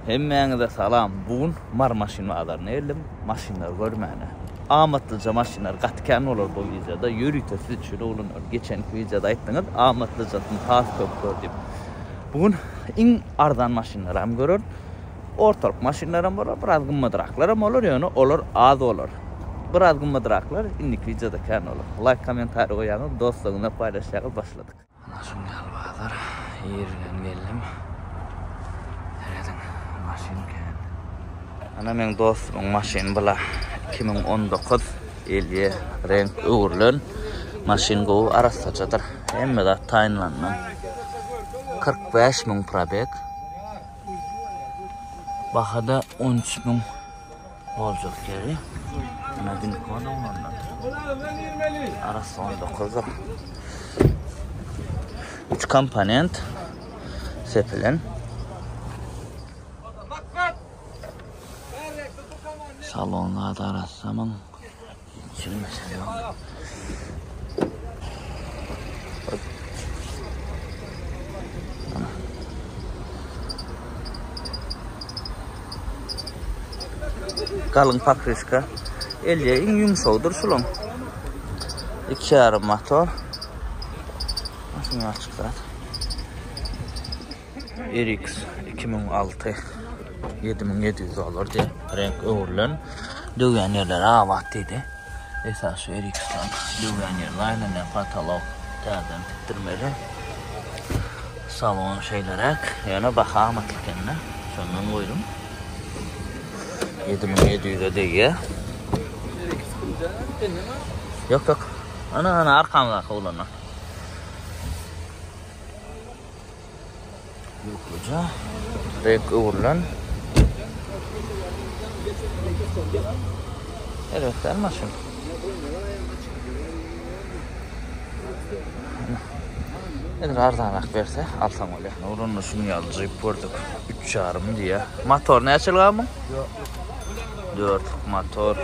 Hemmäňize salam. Bu gün Mary maşyn bazaryna geldim. Maşynlary görmäne. Amatlyja maşynlar gaty kän bolar bu wideoda. Ýörite siz üçin oglanlar. Geçenki wideoda aýtdyňyz, amatlyjasyny has köp gör diýip. Bu gün iň arzan maşynlary hem görer. Ortalyk maşynlaram bolar, biraz gymmadyraklaram bolar, ýöne olar az bolar. Biraz gymmadyraklar indiki wideoda kän bolar. Laýk, kommentariý goýaňyz, dostlaryňyzla paýlaşýaňyz, başladyk. Ana şuň ýaly bazar. Ir bilen geldim. Serediň, maşyn kän. Ana meň dostumyň maşyny bula 2019 Elýe reňk öwrülen. Maşyn gowy, arassajadyr. Hemme zat taýynlandan. 45 müň probeg. Bahada 13 müň boljak ýeri. Ana Dinkon oglanlar. Arassa 19-dur. 3 komponent sepilen. Salonlar da arassa müň. Hiç mesele ýok. Galyň pakryşka. Elýe iň ýumşagydyr şulaň. 2,5 motor. Maşyn açyk zat. RX 2006 7700 dollar diýip reňk öwrülen döwýän ýerleri abat diýdi. Esas şu RX-laň döwýän ýeri aýlanýan patolog täzeden tikdirmeli. Salon şeýleräk, ýöne baha amatly ekende. Şondan goýdum. 7700-e degýär. Ýok, ýok. Ana, ana arkamdaky oglana. Ýükleje. Renk öwrülen. Erbet däl maşyn. Eger arzanrak berse alsaň bolýar. Nuranda şuny ýaly jip gördük. 3,5 diýýär. Motor näçelik abi? Dörtlük motor.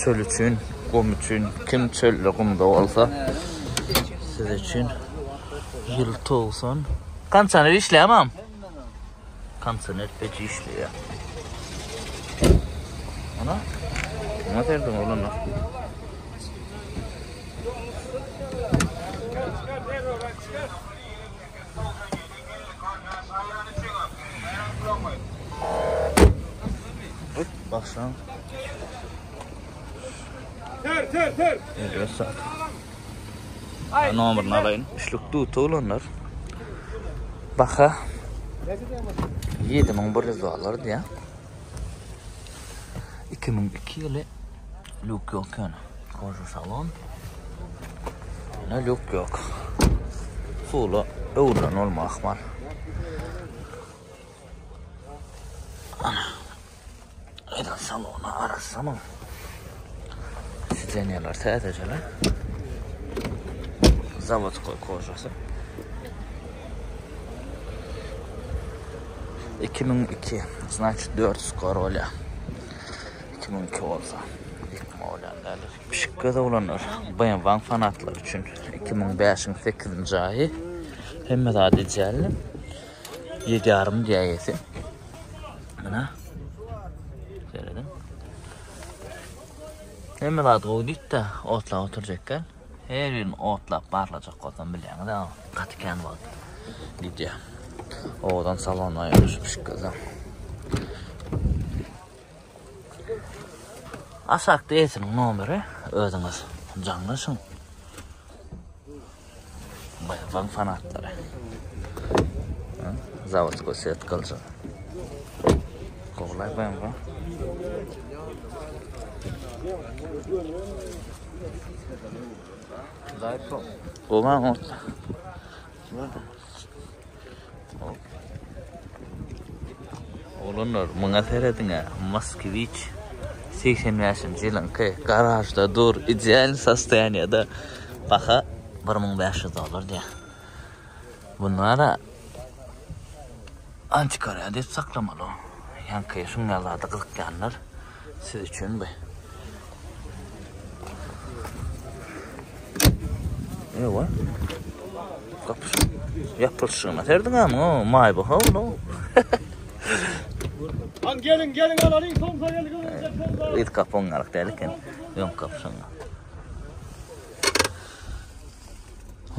Çöl üçin, gum üçin, kim çölde gumda bolsa siz üçin. Ýyl 90. Kondisioner işleýärmi? Kondisioner peç işleýär. Ana. Muňa serediň oglanlar. Başlan. Ter ter ter. Evet saat. Nomerini alaýyn. Üçlük dut oglanlar. Baha 7100 dollar diýýär. 2002 ýyly lük ýok ýöne. Koja salon. Ýöne lük ýok. Sula öwrülen bolma ahmal. Ana. Edil salona arassa mı? Sidenýalar täzejeler. Zawodskoý kožasy. 2002, значит 4 skor bolýar. 2002 bolsa, ýykma bolýan däldir. Pişik göz oglanlar, BMW-niň fanatlary üçin 2005-iň 8-nji aýy. Hemme zat idealny. 7,5 diýäýesi. Mana. Serediň. Hemme zat gowy diýdi-de, otlap oturjak eken. Her birini otlap barlajak bolsam bilýäňiz, gaty kän wagt gidýär. Owadan salona ýaşyp pişik gözem. Aşakda eýesiniň nomeri, özüňiz jaňlaşyň. Baýbaň fanatlary. Zawodskoý set gylyjy. Gowlay BMW. Gowa ot. Oglanlar muňa serediň-ä, Moskwiç 85-nji ýylyňky garažda dur, ideal sostoýaniýada. Baha 1500 dollar diýýär. Bunlara antikariat edip saklamaly. Ýaňky şuň ýaly zada gyzykýanlar siz üçin bu. Ewa. Gapyş. Ýapylyşygyna serediň ha, muňa maýbaha bunu. Lan geliň geliň alalyň somsa gel görünjek somsa. Yz gapy oňňalyk däl eken. Öň gapy şoňa.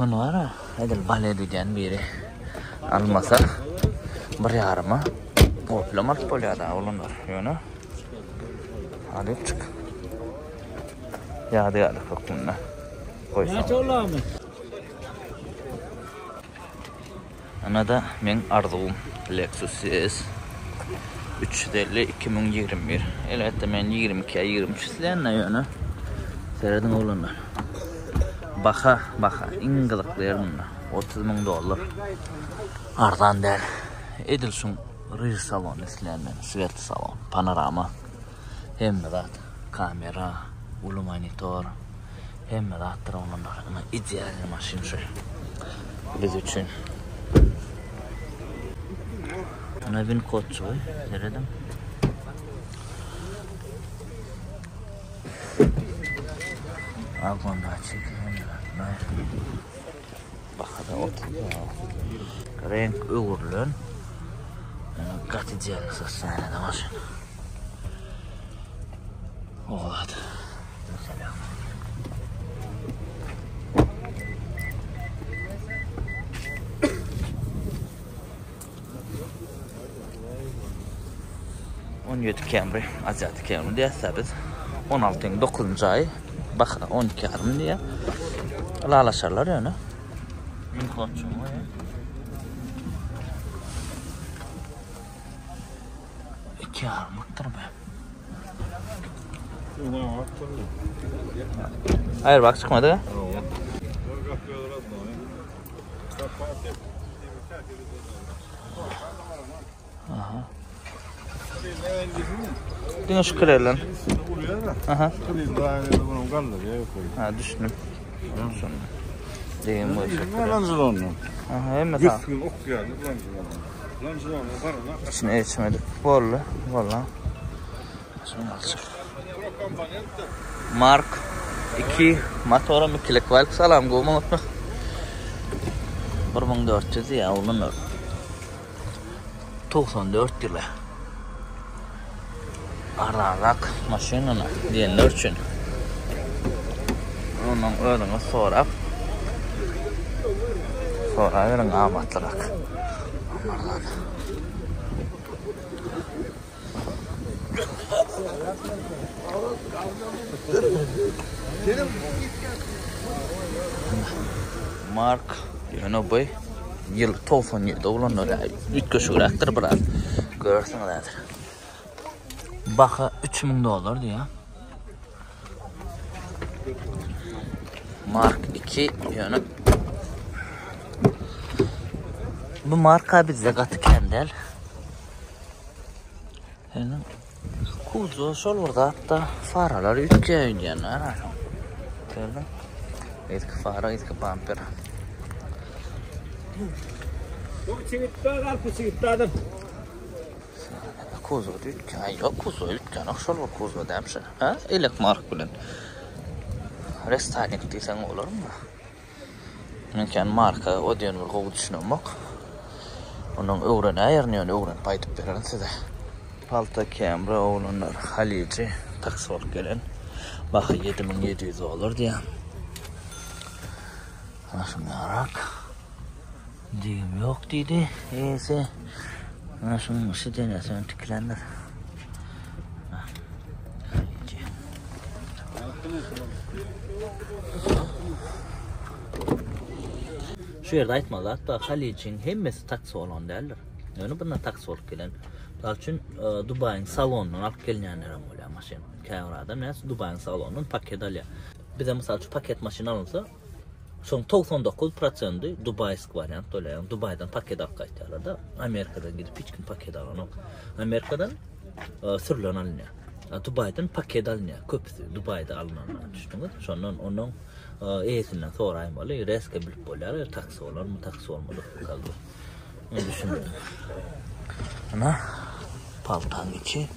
Ony bar-a, edil balet edýän biri almasa bir ýaryma Opel-em alyp bolýar-da oglanlar. Ýöne alyp çyk. Ýadygärlik hökmünde goýsaň. Näçe bolamy? Ana-da meň arzuwym Lexus CS 350 2021. Elbetde men 22 ýa 23 isleýän-de ýöne serediň oglanlar. Baha, baha iň gyzykly ýeri munda. 30 müň dollar. Arzan däl. Edil şuň ryž salony isleýän men. Swertli salon, panorama. Hemme zat. Kamera, uly monitor. Hemme zatdyr oglanlar. Ina idealny maşyn şu. Biz üçin. Ana win kodçugy serediň. Agonda açyk. Bakada oturýar. Renk öwrülen. Gaty idealny sostoýaniýada maşyn. Olat. On ýedi Camry, Aziatic Camry diýýäs biz. On altynyň dokuzynjy aýy, baha on iki ýarym diýýär. Ylalaşarlar ýöne. Iki ýarymlykdyr be. Aýr bak çykmady. Aha. Diňe şu kirelen. Aha. Ha düşündim. Düşündim. Diýen bu şu. Aha, hemme sağ. İçine geçmedik. Boldy. Boldy. Şunu alçak. Mark 2 motoram ikilik valk salam gowmy unutma. 1400 ya ulanır. 94 ýyly. Arzanrak maşynyny diýenler üçin. Ondan özüňiz sorap soraberiň amatlyrak. Arzan. Mark ýöne bu ýyl 97 oglanlar üýtgeşigräkdir biraz. Görersiňiz häzir. Baha 3000 dollar diýýär. Mark 2 ýöne bu marka bizde gaty kän däl. Ýöne kuzow şol bir zatda faralar üýtgeýär öýdýän. Gördüň? Eski fara, eski bamper. Bu çigitde galpy çigitde adam. Kuzow üýtgän. Aý ýok, kuzow üýtgänok, şol bir kuzow dämi şu? Ha, elek mark bilen. Restyling diýseň bolarmy? Men kän marka o diýen bir gowy düşünemok. Onuň öwrenäýerin ýöne öwrenip aýdyp bererin size. Palta Camry oglanlar Halyjy taksi bolup gelen. Baha 7700 dollar diýýär. Ana şundarak. Düýüm ýok diýdi eýesi. Ana şunuň sidenesi ön tikilendir. Şu ýerde aýtmaly zat bar, Halyjyň hemmesi taksi bolan däldir. Ýöne bunda taksi bolup gelen. Mysal üçin, e, Dubaýyň salonyndan alyp gelinýänler hem bolýar maşyn. Käbir adam näçe Dubaýyň salonyndan paket alýar. Bize mysal üçin paket maşyn alynsa, şoň 99 prosendi dubaýsk wariant bolýar. Ýagny Dubaýdan paket alyp gaýtýarlar-da. Amerikadan gidip hiç kim paket alanok. Amerikadan e, sürülen alynýar. Dubaýdan paket alynýar. Köpüsi Dubaýda alynanlar düşdüňiz. Şondan onuň e, eýesinden soraýmaly. Reske bilip bolýar. E, taksi bolarmy, taksi bolmadyk kalby. Men düşünmedim. Ana paltaň içi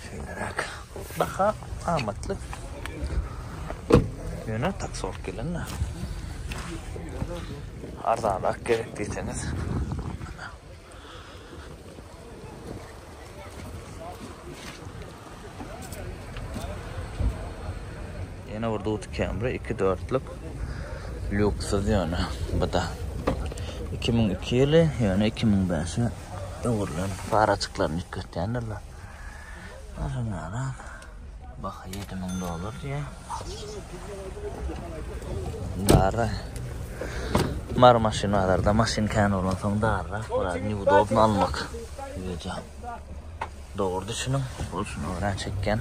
şeýleräk. Baha amatly. Ýöne taksi bolup gelen-de. Arzanrak gerek diýseňiz. Ýene bir duty Camry 2 dörtlük. Lýuksuz ýöne bu-da. 2002 ýyly, ýöne 2005-e öwrülen. Faraçyklaryny üýtgetýändirler. Şunlara baha 7000 dollar diýýär. Dara. Mar maşyn bazarda maşyn kän bolansoň darrak bolar. Neudobno almak. Wideo. Dogry düşüniň. Bul şunu görä çekýän.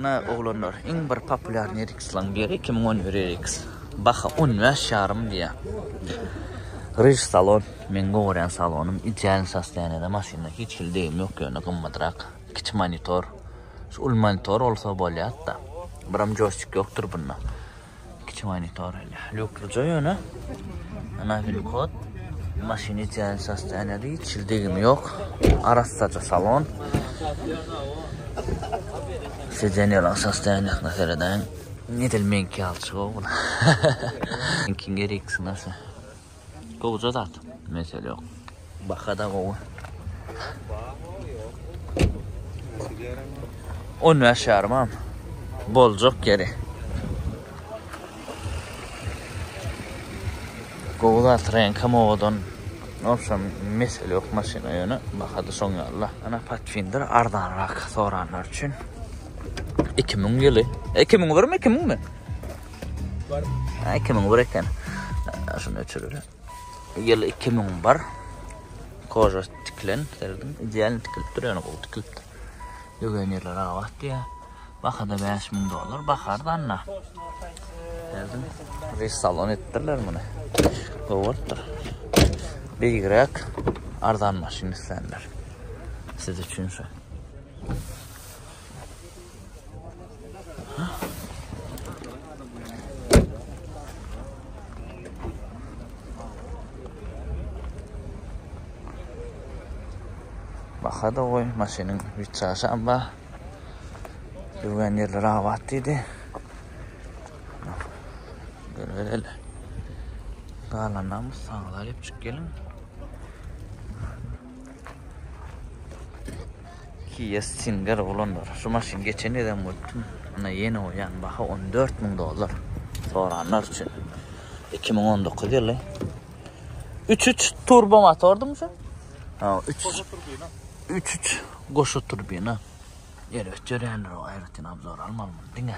Ana oglanlar, iň bir populýarnyý RX-laň biri 2011 RX. Baha 15 ýarym diýýär. Ryž salon, meň gowy görýän salonym, idealny sostoýaniýada maşynda hiç hili degim ýok ýöne gymmadrak. Kiçi monitor. Şu uly monitor bolsa bolýar-da. Biram joýstik ýokdur bunda. Kiçi monitor hele. Lýuklyja ýöne. Ana win kod. Maşyn ideal sostoýaniýada hiç hili degimi ýok. Arassaja salon. Sidenýalaň sostoýaniýasyna seredäýiň. Edil meňki ýalyçyk ogul. Meňkiň gereksini nasy. Gowja zat. Mesele ýok. Baha-da gowy. 15 ýarymam. Boljak ýeri. Gowy zat, reňkem owadan. Obşem mesele ýok maşyna ýöne baha-da şoň ýaly-la. Ana Pathfinder arzanrak soranlar üçin. 2000 ýyly. 2001 mi 2000 mi? Bar. 2001 eken. Şunu öçüreli. Ýyl 2001. Koža tikilen, serediň, idealny tikilipdir, ýöne gowy tikilipdir. Döwen ýerleri abat diýýär. Bahada 5000 dollar, baha arzan-da. Serediň, restoran etdirler muny. Gowy bolupdyr. Beýigräk arzan maşyn islänler. Siz üçin şu. Baha da goý, maşynyň wiçaşam bar. Döwen ýerleri abat diýdi. Göreli. Galanam saňlar ýapjyk geliň. Kia Stinger olanlar. Şu maşyn geçen gezem görüpdim. Ana ýene goýýan baha 14 müň dollar. Soranlar üçin. 2019 ýyly. 3.3 turbo motordymy şu? Ha, 3 3.3 goşa turbina. Erbet ýörýändir o aýratyn obzor almaly muny diňe.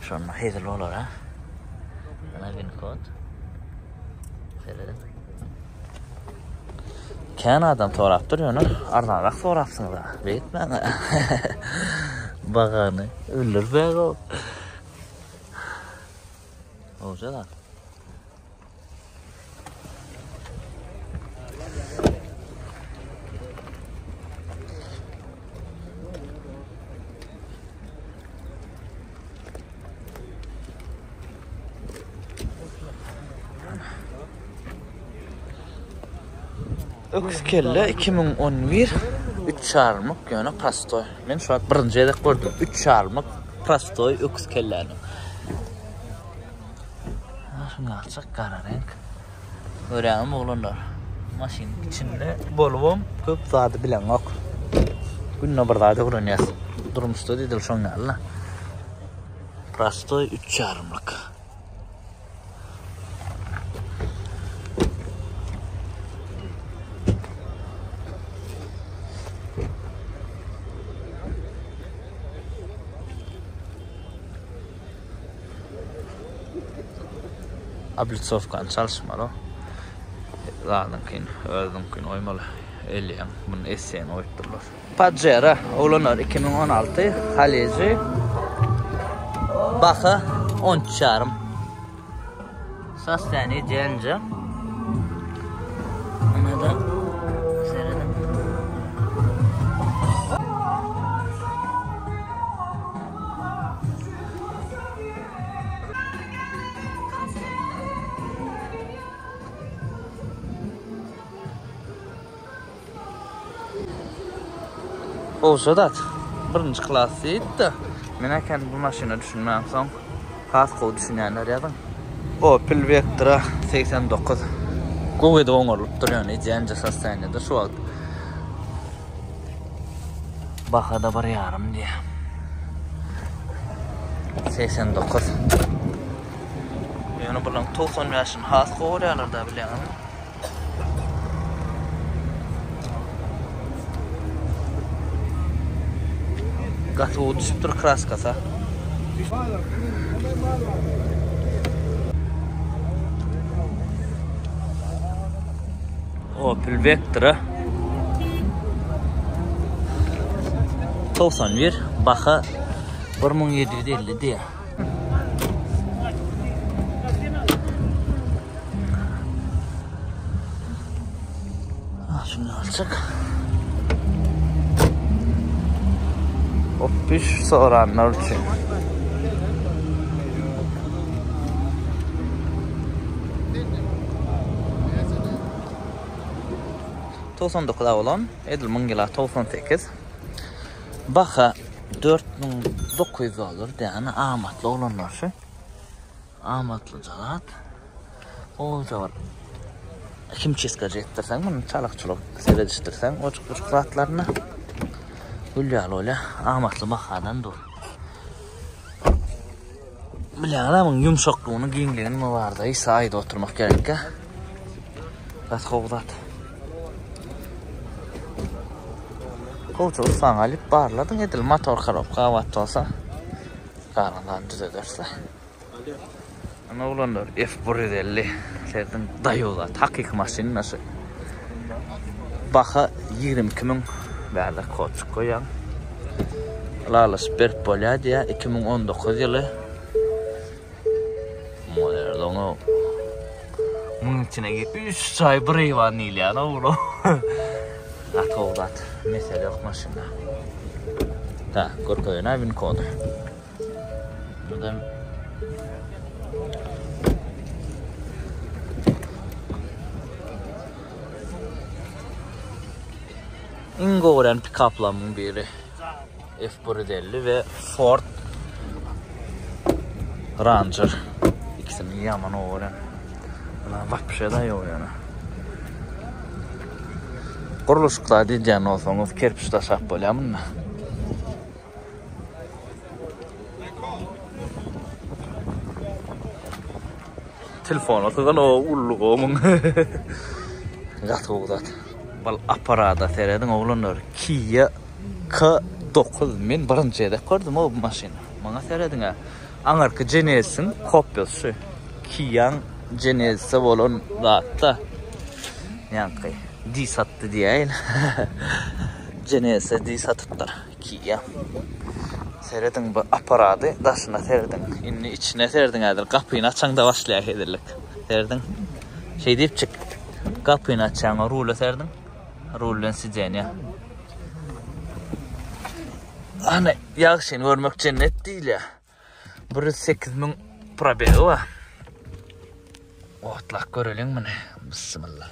Şonda hezil bolar ha. Ana win kod. Serediň. Kän adam sorapdyr ýöne arzanrak sorapsyňyz ha. Beýtmäň. Bagany öldürmäň o. Olja zat. Öküz kelle 2011 3 çarmyk ýöne prostoý. Men şu wagt birinji gezek gördüm. 3 çarmyk prostoý öküz kelläni. Şuny alçak gara reňk. Görýäňizmi oglanlar? Maşynyň içinde bolubam köp zady bileňok. Günde bir zat öwrenýäs. Durmuşda diýdil şoň ýaly. Prostoý 3 ýarymlyk. Oblitsowkany çalyşmaly. Zadyňkyny, özüňkini goýmaly. Elýäň, muny esseni goýupdyrlar. Pajero, oglanlar 2016, Haliji. Baha 13 ýarym. Sostoýaniýe idealnyja. Ana-da serediň. Gowşadat. Birinji klas diýdi-de. Men eken bu maşyna düşünmämsoň. Has gowy düşünýänler ýazyň. Opel Vectra 89. Gowy edip oňarylypdyr ýöne idealnyja sostoýaniýada şu wagt. Bahada bir ýarym diýýär. 89. Ýöne bularyň 95-ini has gowy görýärler-dä bilýäňizmi? Gaty gowy düşüpdir kraskasy. Opel Vectra 91 baha 1750 diýýär. Ah, şunu alçak. Hop, soranlar üçin. 99 bolan, edil 1000 ýyla 98. Baha 4900 dollar diýýän amatly oglanlar şu. Amatlyja zat. Gowuja bir himçiskaja etdirseň, muny çalak-çulak seredişdirseň, ojuk-bujuk zatlaryna gül ýaly bolýar. Amatly bahadan dur. Bilýäňiz muň ýumşaklygyny, giňligini bu barada hiç aýdyp oturmak gerekkä. Gaty gowy zat. Gowja ussaňy alyp barladyň edil motor korobka abat bolsa galanlaryny düzedersiň. Ana oglanlar F150 serediň daýaw zat hakyky maşyn şu. Baha 22 müň bärde kodçuk goýýaň. Ylalaşyp berip bolýar diýýär 2019 ýyly. Model oňa Muň içine 3 çaý bir eýwan diýilýär oglan. Gaty gowy zat. Mesele ýok maşynda. Ta, görkezeýin-ä win kody. Buradan Iň gowy görýän pikaplarymyň biri F150 we Ford Ranger. Ikisini ýaman gowy görýän. Bular wapşe da ýok ýöne. Gurluşykda diýýän bolsaňyz kerpiç daşap bolýar munda. Telefona sygan o ullugy omuň. Gaty gowy zat. Bul apparata serediň oglanlar. Kia K9 men birinji gezek gördüm o bu maşyny. Maňa serediň-ä. Aňyrky Genesis-iň kopiýasy şu. Kia-nyň Genesis-e bolan zatda. Ýaňky D satdy diýäýin. Genesis-e D satypdyr. Kia. Serediň bu apparady daşyna serediň. Indi içine serediň häzir gapyny açaňda başlaýar hezillik. Serediň. Şeý diýip çyk. Gapyny açýaň, rula serediň. Rul bilen sidenýa. Ana, ýagşyny görmek jennet diýilýär. 108 müň probegi bar. Otlak göreliň muny. Bismillah.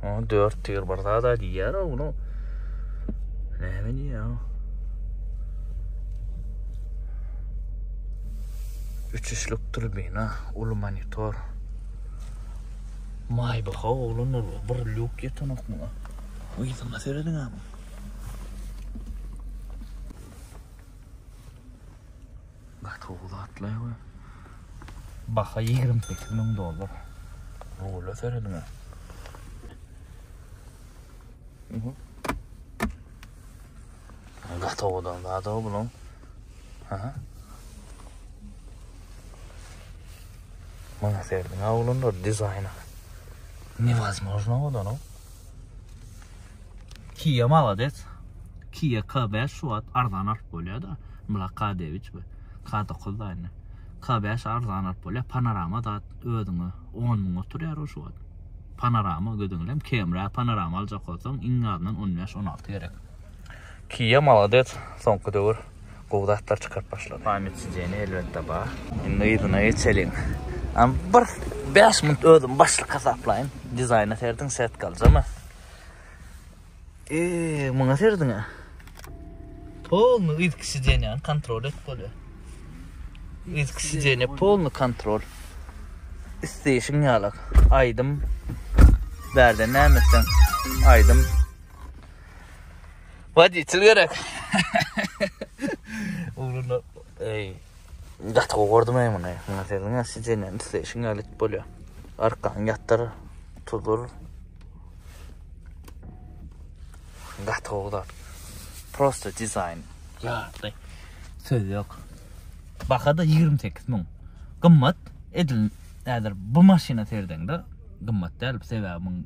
O 4 tigir bir zat diýýär o bunu. Näme diýýär? Üçüşlük turbina, uly monitor. Maýbaha oglanlar bir lýuk ýetenok muňa. Yzyna serediň ha. Gaty gowy zatlar we baha 28 müň dollar. Rula serediň. Mhm. Gaty owadan zat o bunuň. Aha. Maňa serediň oglanlar dizaýna. Nevozможно owadan o. Kia malades. Kia K5 şu wagt arzan alyp bolýar-da. Mula K9 we K9 da indi. K5 arzan alyp bolýar. Panorama zat özüňe 10 müň oturýar o şu wagt. Panorama gözüňe Camry panorama aljak bolsaň iň azyndan 15-16 gerek. Kia malades soňky döwür gowy zatlar çykaryp başlady. Pamyt sideni elbetde bar. Indi yzyna geçeliň. Am bir 5 minut özüm başlyk hasaplaýyn. Dizaýna serediň set galjamy. Eee, muňa serediň-ä. Polny yzky sidenýany kontrol edip bolýar. Yzky sidenýa polny kontrol. Isleýşiň ýalak. Aýdym. Bärden näme etseň? Aýdym. Woditel gerek. Ugrunda eý gaty gowy gördüm eý muny. Muňa serediň-ä sidenýany isleýşiň ýaly edip bolýar. Arkaň ýatyr, tudur. Gaty gowy zat. Prosta dizaýn. Ýardy. Söz ýok. Baha-da 28 müň. Gymmat. Edil häzir bu maşyna serdeňde gymmat däl. Sebäbi muň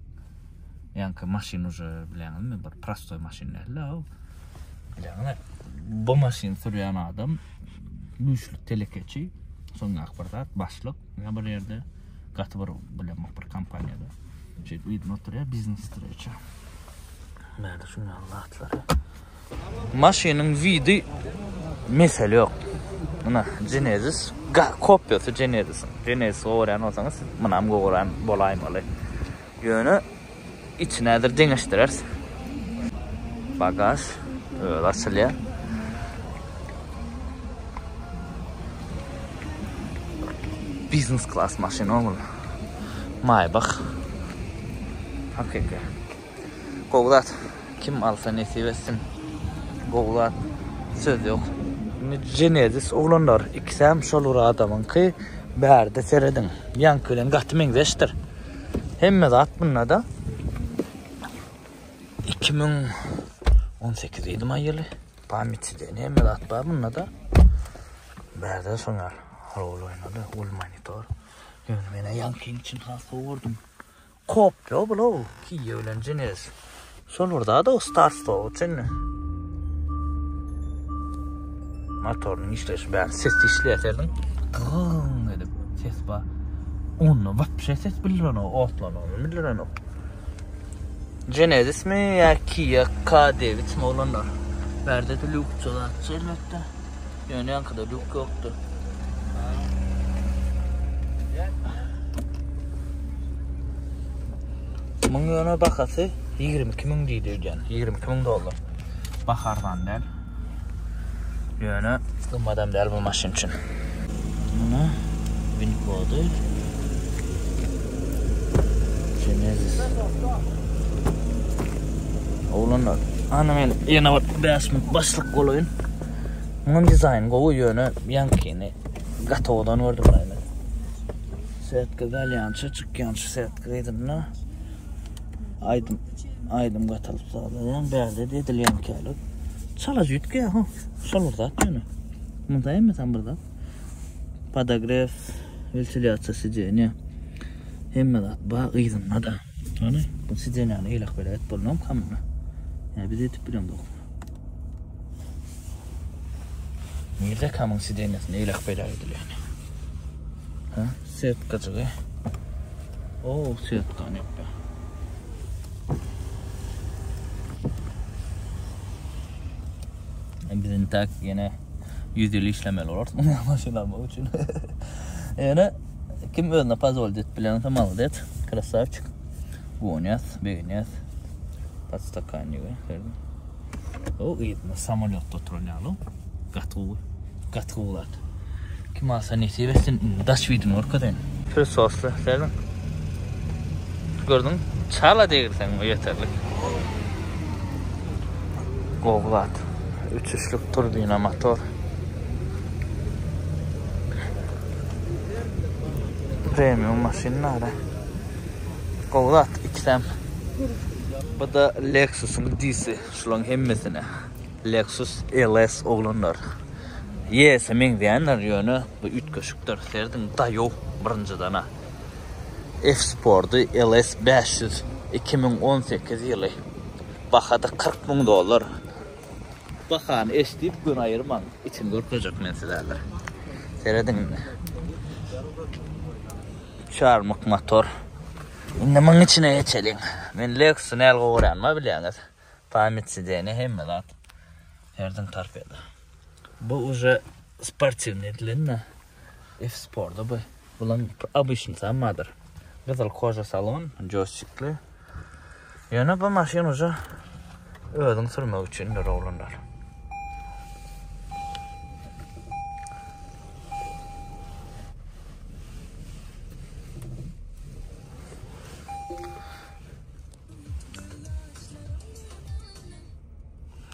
ýaňky maşyn uje bilýäňizmi bir prostoý maşyn däl-de. Bilýäňizmi? Bu maşyny sürýän adam güýçli telekeçi. Soňrak bir zat başlyk ýa bir ýerde. Gaty bir bilemok bir kompaniýada. Şeýdip yzyna oturýar biznes streça. Bärde şuň ýaly zatlar. Maşynyň widi mesele ýok. Muna Genesis kopýasy Genesisiň. Genesis gowarýan bolsaňyz siz munam gowaran bolaýmaly. Ýöne içini häzir deňeşdireris. Bagaž özi açylýar. Biznes klas maşyn ogul. Maybach. Hakyky. Gowy zat. Kim alsa nesip etsin. Gowy zat. Söz ýok. Indi Genesis oglanlar ikisem şol bir adamyňky. Bärde serediň. Ýaňky bilen gaty meňzeşdir. Hemme zat bunda-da. 2018 diýdim aý ýyly. Pamyt diýen hemme zat bar bunda-da. Bärde şoňa rol oýnady, uly monitor. Ýöne men ýaňkyň üçin has gowy gördüm. Kopýa bu Kia bilen Genesis. Şol bir zat o start stop üçin. Motoryň işleýşi bäri ses işleýär serdiň. Gyň edip ses bar. Onda wapşe ses bildirenok, otlanyny bildirenok. Genesis mi ýa Kia K9 mi oglanlar? Bärde de lýukça zatça elbetde. Ýöne ýaňkyda lýuk ýokdy. Muň ýöne bahasy 22 müň diýdi öýdýän. 22 müň dollar. Baha arzan däl. Ýöne gymmadam däl bu maşyn üçin. Muna win kody. Genesis. Oglanlar, ana men ýene bir 5 minut başlyk bolaýyn. Munuň dizaýny gowy, ýöne ýaňkyny gaty owadan gördüm men. Setka galýança, çykýança setka yzynda aýdym aýdym gatalyp sazlaýan bärde edilýän kälik. Çala jüýtge ha. Şol bir zat ýöne. Munda hemmesi bir zat. Podogrew, wentilýasiýa sidenýa. Hemme zat bar yzynda da. Hany bu sidenýany eýläk beýläk edip bolmamyka munda? Ýa biz edip bilemzok. Nirde kamyň sidenýasyny eýläk beýläk edilýän? Ha, setkajygy. Oo, setkany ýapýar. Biz intak ýene 100 ýyl işlemeli bolarys muny maşyn almak üçin. Ýöne kim özüne pozwolit edip bilense молодец, krasavçik. Guwanýas, begenýäs. Podstakannigi serdim. O yzyna samolýotda oturan ýaly. Gaty gowy. Gaty gowy zat. Kim alsa nesip etsin. Indi daş widini görkezeýin. Prisosly serdim. Gördüň? Çala degirseň bu ýeterlik. Gowy zat. Üçüşlik turbina motor. Premium maşyn nara. Gowy zat ikisem. Bu da Lexus'un disi. Şularyň hemmesine. Lexus LS oglanlar. YS-e meňzeýändir ýöne bu üýtgeşikdir. Serediň daýow birinjiden-ä. F-Sporty LS 500 2018 ýyly. Bahada 40 müň dollar. Bahany eşidip göni aýyrmaň. Içini görkezjek men size häzir. Serediň indi. Çarmyk motor. Indi muň içine geçeliň. Men Lexus-y näl gowy görýänimi bilýäňiz. Pamyt sideni hemme zat. Serediň torpeda. Bu uje sportiwnyý edilen-de. F-Sporty bu. Bulan obyçnyý sammadyr. Gyzyl koža salon, joýstikli. Ýöne bu maşyn uje. Özüň sürmek üçindir oglanlar.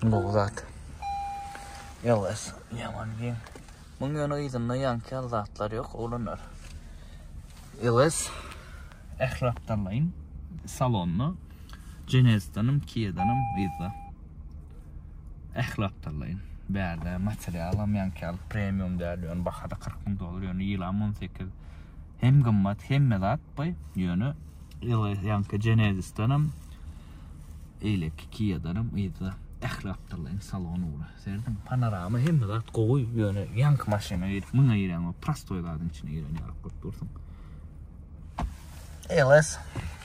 Bu zat. LS ýaman giň. Muň ýöne yzynda ýaňky ýaly zatlar ýok, oglanlar. LS ähli gapdallaýyn salonda Genesis-denem, Kia-danem yzda. Ähli gapdallaýyn. Bärde materialam ýaňky ýaly premium däl, ýöne bahada 40 müň dollar, ýöne ýylam 18. Hem gymmat, hemme zat bu, ýöne LS ýaňky Genesis-denem eýleki Kia-danem yzda ähli gapdallaýyn salon ugry. Serediň, panorama hemme zat gowy, ýöne ýaňky maşyna girip, muňa gireňok, prostoý zadyň içine giren ýaly bolup dursuň. LS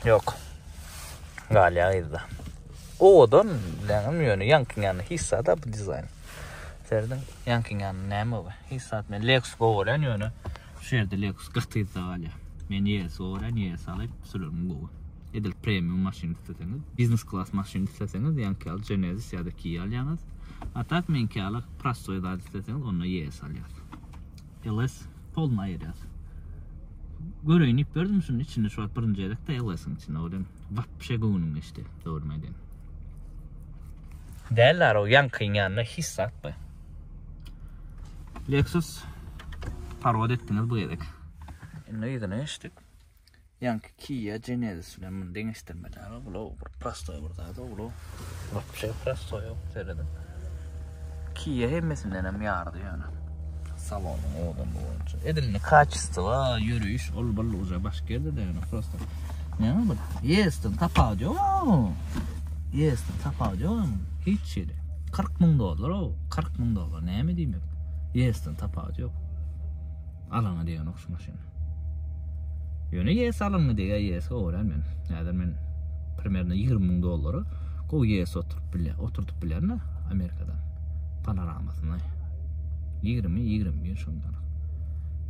ýok. Galýar yzda. Owadan, bileňmi, ýöne ýaňkyň ýanynda hiç zat bu dizaýn. Serediň, ýaňkyň ýanynda näme bu? Hiç zat. Men Lexus gowy görýän, ýöne şu ýerde Lexus gaty yzda galýar. Men ES gowy görýän, ES alyp sürerim gowy. Edil premium maşyn isleseňiz, biznes klas maşyn isleseňiz, ýaňky ýaly Genesis ýa-da Kia alýaňyz. A tak meňki ýaly prostoý zat isleseňiz, onda ES alýas. LS polny aýyrýas. Göreýin diýip berdim şunuň içinde şu wagt birinji gezek-de LS-iň içinde bolýan. Wapşe göwnüm geçdi, dogrymy aýdaýyn. Däller o ýaňkyň ýanynda hiç zat bu. Lexus parod etdiňiz bu gezek. Indi yzyna geçdik. Ýaňky Kia Genesis bilen muny deňeşdirmeli aga bula bir prostoý bir zat bula. Wapşe prostoý ýok serediň. Kia hemmesinden hem ýardy ýöne. Salonyň owadanlygy boýunça. Edil indi kaçestvo, ýöreýiş ol bir uje başga ýerde de ýöne prosto. Näme bu? Yes-den tapawudy ýok. Yes-den tapawudy ýok. Hiç ýeri. 40 müň dollar o. 40 müň dollar näme diýmek? Yes-den tapawudy ýok. Alana diýen şu maşyn. Ýöne YS alyndy diýä YS gowy men. Häzir men primerno 20 müň dollara gowy YS oturyp bilýär, oturdyp bilýän Amerikadan. Panoramasyny. 20 21 şondan.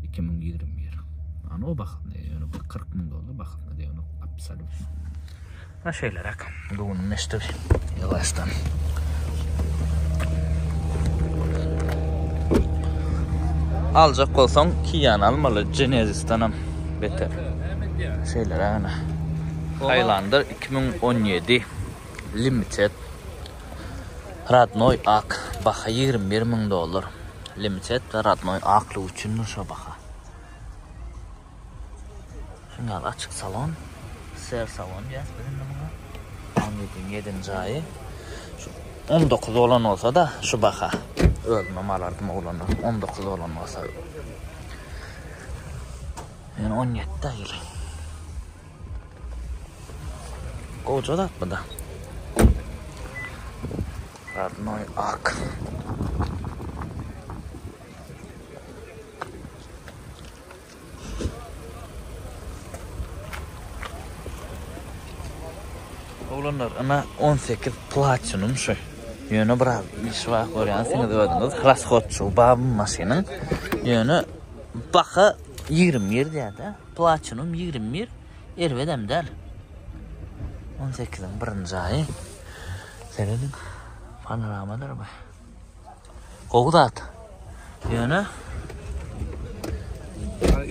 2021. Ana o bahasyna ýöne bu 40 müň dollar bahasyna diýen absolýutno. Ha şeýleräk. Göwnüm meşdi ýylaşdan. Aljak bolsaň Kia-ny almaly, Genesis-den hem beter. Şeýleräk ana. Highlander 2017 Limited. Radnoý ak baha 21 müň dollar. Limited we radnoý aklygy üçindir şo baha. Şuňa açyk salon. Ser salon diýýäs biz indi muňa. 17-iň 7-nji aýy. Şu 19 bolan bolsa-da şu baha. Özümem alardym oglanlar. 19 bolan bolsa. Ýöne 17 aýyly. Gowja zat bu da. Radnoy ak. Oglanlar, ana 18 Platinum şu. Ýöne biraz iş bar görýänsiňiz özüňiz. Rashodçy bar bu maşynyň. Ýöne baha 21 diýýär-de. Platinum 21 erbedem däl. 18-iň birinji aýy. Serediň. Panoramadyr bu. Gowy zat. Ýöne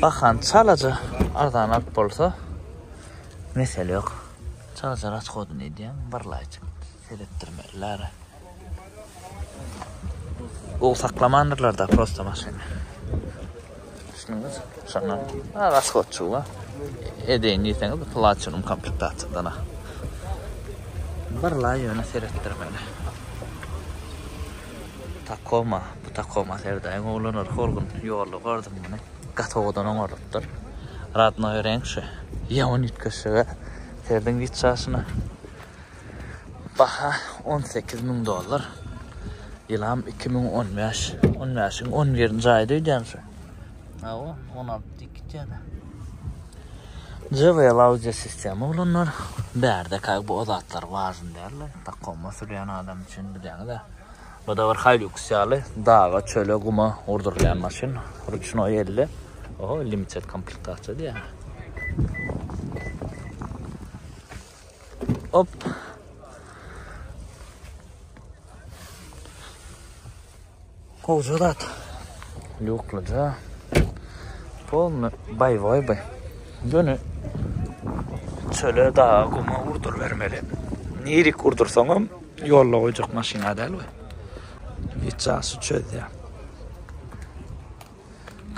bahan çalaja arzan alyp bolsa mesele ýok. Çalaja rashodyny edýäň, bir laýjyk seretdirmeliler. Gowy saklamandyrlar da prosta maşyny. Düşündüňiz? Şondan rashodçy edeýin diýseňiz platinum komplektasiýadan. Bir laý ýöne seretdirmeli. Tacoma, bu Tacoma serdaýyň oglanlar hol gün ýolda gördüm muny. Gaty owadan oňarypdyr. Radnoý reňk şu. Ýaman üýtgeşige. Serdiň giç çaşyna. Baha 18 müň dollar. Ýylam 2015. 15-iň 11-nji aýy öýdýän şu. Hawa, 16 diýip gitýär. JBL audio sistema bolanlar bärde kag bu zatlar важny däl. Tacoma sürýän adam üçin bilýäňiz-ä. Bu da bir Hilux ýaly daga, çöle, guma urdurylýan maşyn. Ruçnoý elde. Oho, limited komplektasiýa diýýär. Hop. Gowja zat. Lýuklyja. Polny baýwoý by. Ýöne çöle, daga, guma urdurybermeli. Nirik urdursaňam ýolda goýjak maşyn-a däl bu. Hiç çözýär.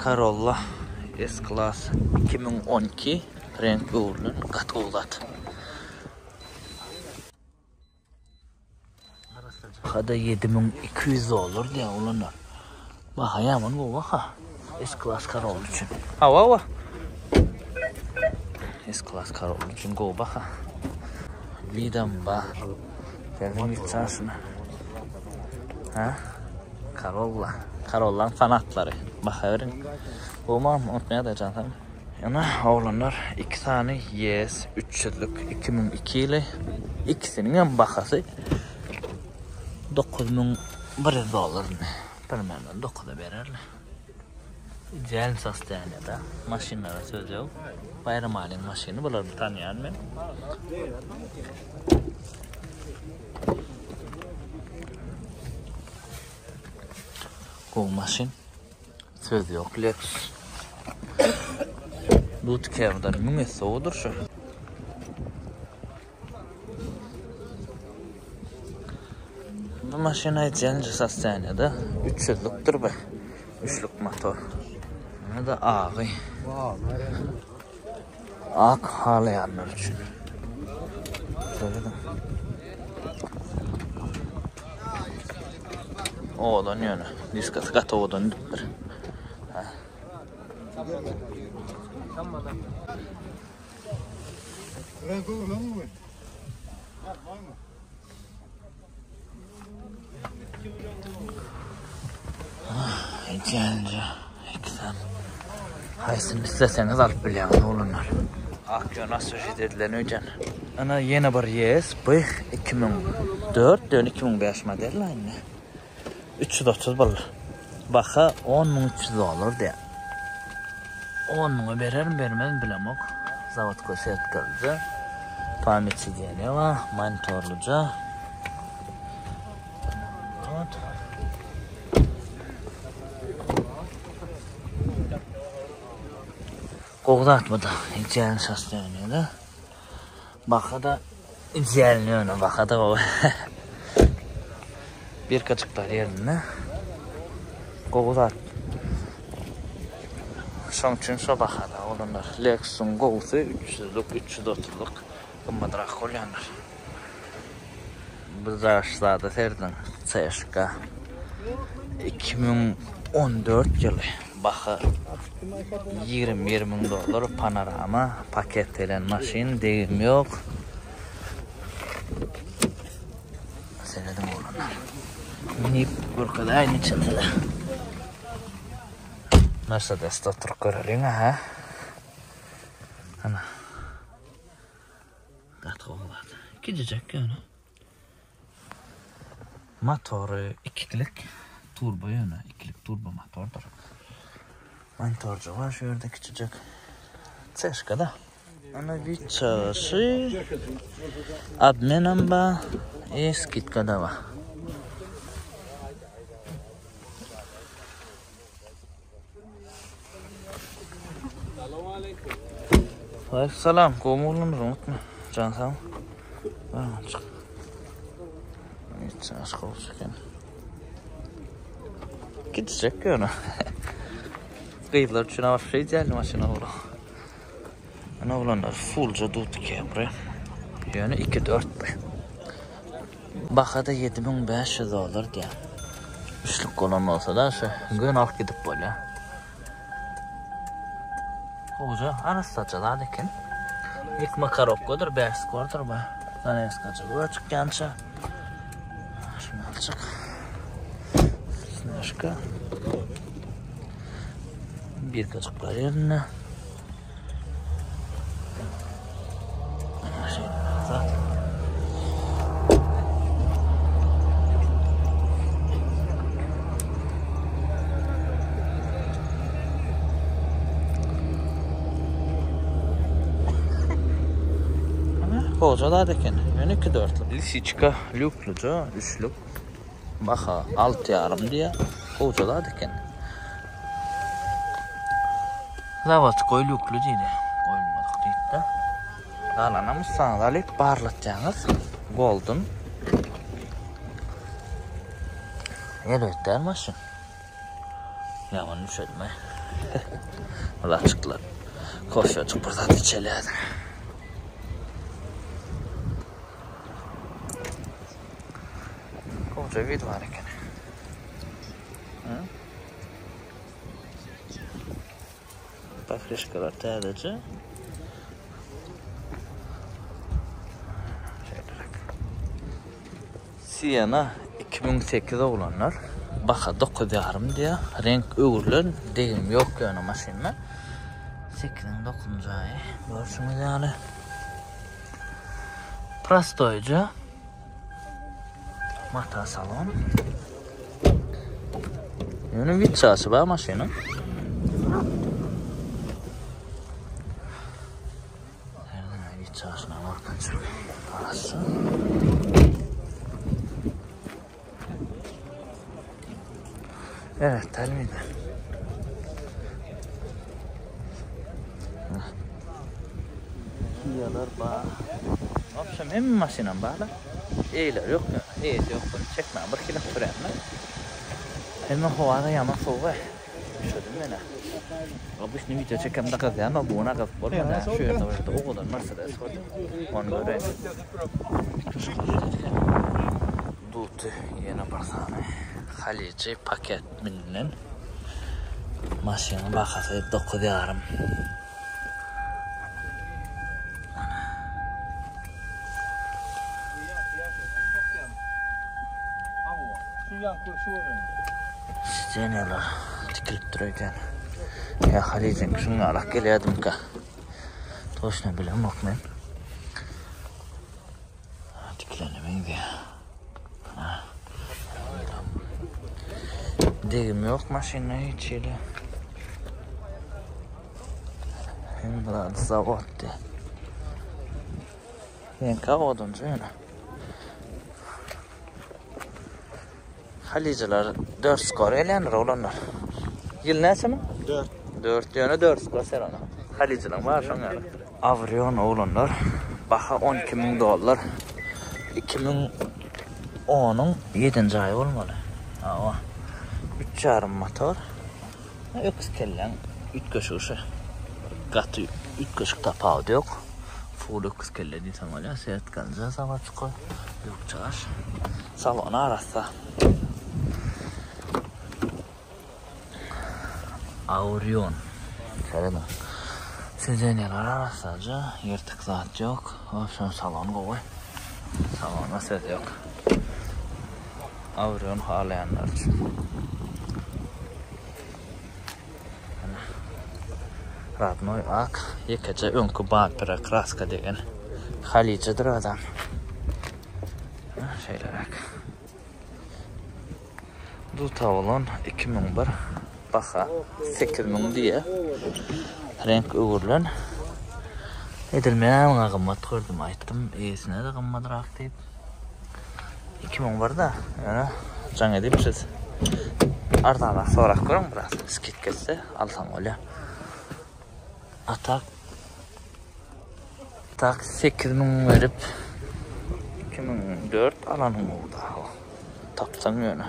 Corolla S-Class 2012 reňk öwrülen gaty gowy zat. Bahada 7200 dollar diýýär oglanlar. Baha ýaman gowy baha. S-Class Corolla üçin. Hawa hawa. S-Class Corolla üçin gowy baha. Widam ba. Serdiň git çaşyna. Ha? Corolla. Corollaň fanatlary. Baha beriň. Gowmam, unutmaýar jan sen. Ýöne oglanlar iki sany YS 300-lük 2002 ýyly ikisiniň hem bahasy 9100 dollar. Bilmem, 9-a bererler. Ideal sostoýaniýada. Maşynlara söz ýok. Baýramalyň maşyny bulary tanýan men. Gowy maşyn. Söz ýok Lexus. Bootcamp-dan 1000 esse gowudyr şu. Bu maşyn aýdýanca sostoýaniýada 300-lükdir bu. Üçlük motor. Ýa da agy. Ak halaýanlar üçin. Şeýle-de. Owadan ýöne. Diskasy gaty owadan gidipdir. Ha. Gelince ikisem haýsyny isleseňiz alyp bilýäňiz oglanlar. Ak ýön aswežit edilen öýden. Ana ýene bir YS bu 2004 ýöne 2005 model indi. 330 bul. Baha 10300 dollar diýýär. 10 müňe bererin bermezin bilemok. Zawodkoý setkalyja. Pamyt sideniýe bar, monitorlyja. Ot. Gowy zat bu da. Idealny sostoýaniýada. Baha da idealny ýöne baha da gowy. Birkaçyklar ýerinde. Gowy zat. Şoň üçin şo bahada olanlar. Lexus-yň gowusy 300-lük, 330-lyk gymmatrak bolýandyr. Bu zada serediň. CSK 2014 ýyly. Baha 21 müň dollar panorama paket gelen maşyn degim ýok. Serediň oglanlar. Minip görkezäýin içinde. Mercedesde oturyp göreliň aha. Ana. Gaty gowy zat. Kiçijek ýöne. Motory ikilik turbo ýöne ikilik turbo motordyr. Monitorjygy bar şu ýerde kiçijek. Çeşka-da. Ana wiçaşy. Obmenam bar. E skidka da bar. Salam, gowy oglanlar, unutma. Jan sag. Barmaçyk. Hiç aşk olsun eken. Gidecek ýöne. Gyzlar üçin alyp şey diýeli maşyna ugra. Ana oglanlar fullja dut Camry. Ýöne 2.4 bu. Bahada 7500 dollar diýýär. Üçlük bolan bolsa da şu gün alyp gidip bolýar. Gowja arassaja zat eken. Ýykma korobkadyr, 5 skordyr bu. Zaneskaja göz çykýança. Şunu alçak. Snežka. Bir kaçıklar yerine. Hoca zat eken. Ýöne 2 dörtlük. Lisiçka lýukluja, üçlük. Baha 6 ýarym diýýär. Gowja zat eken. Zawodskoý lýukly diýdi. Goýulmadyk diýdi-de. Galanam ussaňyzy alyp barlatýaňyz. Golden. Erbet däl maşyn. Ýaman üşedim-aý. Ol açyklar. Kofejik bir zat içeli häzir. Gowja wid bar eken. Pokrişkalar täzeje. Şeýleräk. Siena 2008 oglanlar. Baha 9,5 diýýär. Reňk öwrülen, degim ýok ýöne maşynda. 8-iň 9-njy aýy. Görşüňiz ýaly. Prostoýja. Mata salon. Ýöne witçasy bar maşynyň. Witçasyna görkezjek. Arassa. Evet, telmide. Kia'lar bar. Wapşem hemme maşynam bar-la. Eýler ýok ýöne. Eýesi ýok bunu çekmän bir kilo sürende. Hemme howada ýaman sowuk. Üşedim men-ä. Obyçny wideo çekemde gyzýan, o buna gyzyp bolmady. Şu ýerde bir ýerde owadan Mercedes gördüm. Ony göreýin. Duty ýene bir sany Haliji paket minilen. Maşynyň bahasy 9,5. Sidenýalar tikilip dur öýdýän. Ýa Halijiň şuňňalak gelýädimkä. Toşna bilemok men. Tikilene meňzeýär. Degim ýok maşynda hiç hili. Hem bir zawoddy. Reňki owadanjy ýöne. Halyjylar 4 skor gelýändir oglanlar. Ýyl näçemi? 4. 4 ýöne 4 skor ser ona. Halyjylaň bar şoň ýaly. Awrion oglanlar baha 12 mün dollar. 2010-yň 7-nji aýy bolmaly. Hawa. 3,5 motor. Öküz kelläň üýtgeşigi şu. Gaty üýtgeşik tapawudy ýok. Full öküz kelle diýseň bolýar. Sertganja zawodskoý. Ýükçaş. Salony arassa. Aurion. Serediň. Sidenýalar arassaja, ýyrtyk zat ýok. Wobşem salon gowy. Salona söz ýok. Aurion halaýanlar üçin. Radnoý ak, ýekeje öňki bampere kraska degen Halyjydyr adam. Şeýleräk. Duta bolan 2001 baha 8000 diýe. Renk öwrülen. Edil men muňa gymmat gördüm aýtdym. Eýesine de gymmatrak diýip. 2001 da. Ýöne jaň edip siz arzanrak sorap görüň biraz. Skidka etse alsaň bolýar. Atak Tak 8000 berip 2004 alanyň gowy daha. Tapsaň ýöne.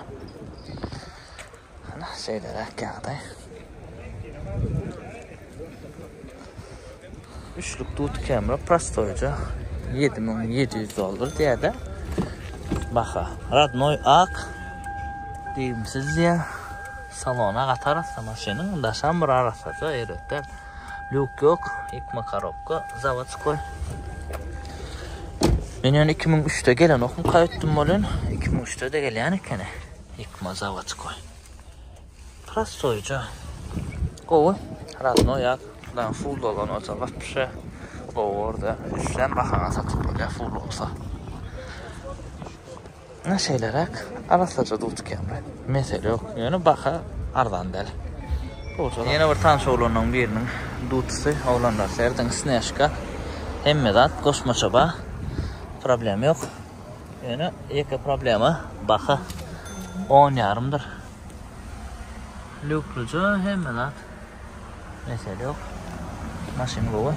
Ana şeýleräk ýagdaý. Üçlük dut kamera prostoýja 7700 dollar diýýär-de. Baha. Radnoý ak degimsiz diýýär. Salona gaty arassa maşynyň, daşam bir arassaja erbet däl. Lýuk ýok, ýykma korobka, zawodskoý. Men ýöne 2003-de gelenokmy kaýtdym bolýan. 2003-de de gelýän ekeni. Ýykma zawodskoý. Prostoýja. Gowy. Radnoý ýak. Lan full dolan bolsa wapşe gowy borda. Islän bahaňa satyp bolýar full bolsa. Ine şeýleräk arassaja dut Camry. Mesele ýok. Ýöne baha arzan däl. Ýene bir tanyş oglanlaryň biriniň dutusy. Oglanlar serediň Snežka. Hemme zat goşmaça bar. Problem ýok. Ýöne ýeke problema baha 10 ýarymdyr. Lýuklyja hemme zat. Mesele ýok. Maşyn gowy.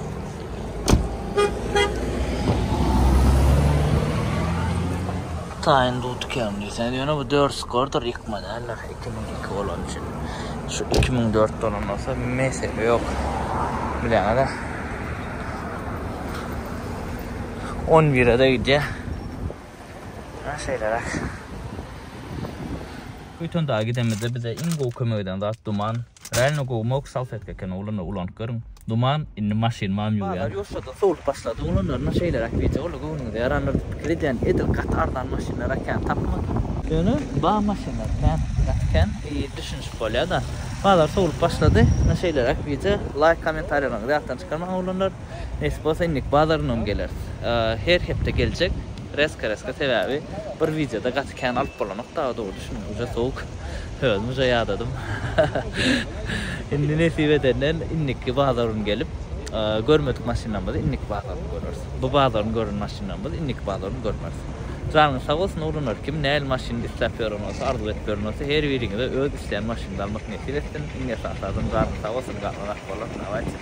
Taýyn dut kem diýseňiz, ýöne bu 4 skordyr, ýykma däldir. 2002 bolan üçin. Şu 2004 bolan bolsa mesele ýok. Bilýäňiz-ä. 11-e de gidýär. Ha şeýleräk. Köýtendaga gidemizde bize iň gowy kömek eden zat duman. Realno gowy mok salfetka eken oglanlar ulanyp görüň. Duman indi maşynymam ýuwýan. Bazar ýuwaşjadan sowlup başlady oglanlar ine şeýleräk wideo boldy göwnüňize ýarandyr diýip pikir edýän edil gaty arzan maşynlara kän tapmadym. Ýöne bar maşynlar kän gaty kän i düşünişip bolýada. Bazar sowlup başlady ine şeýleräk wideo laýk kommentariýalaryňyzy ýatdan çykarmaň oglanlar. Nesip bolsa indiki bazarynam geleris. Her hepde geljek. Reska reska sebäbi bir wideoda gaty kän alyp bolanok dagy dogry düşüniň uje sowuk. Özüm uje ýadadym. Indi nesip edenden indiki bazar gün gelip görmedik maşynlarymyzy indiki bazar gün göreris. Bu bazar gün gören maşynlarymyzy indiki bazar gün görmeris. Janyňyz sag bolsun oglanlar kim nähili maşyn isläp ýören bolsa arzuw edip ýören bolsa her biriňize öz isleýän maşynyňyzy almak nesip etsin. Iň esasy adam janyňyz sag bolsun galan ak bolar. Dawayçy.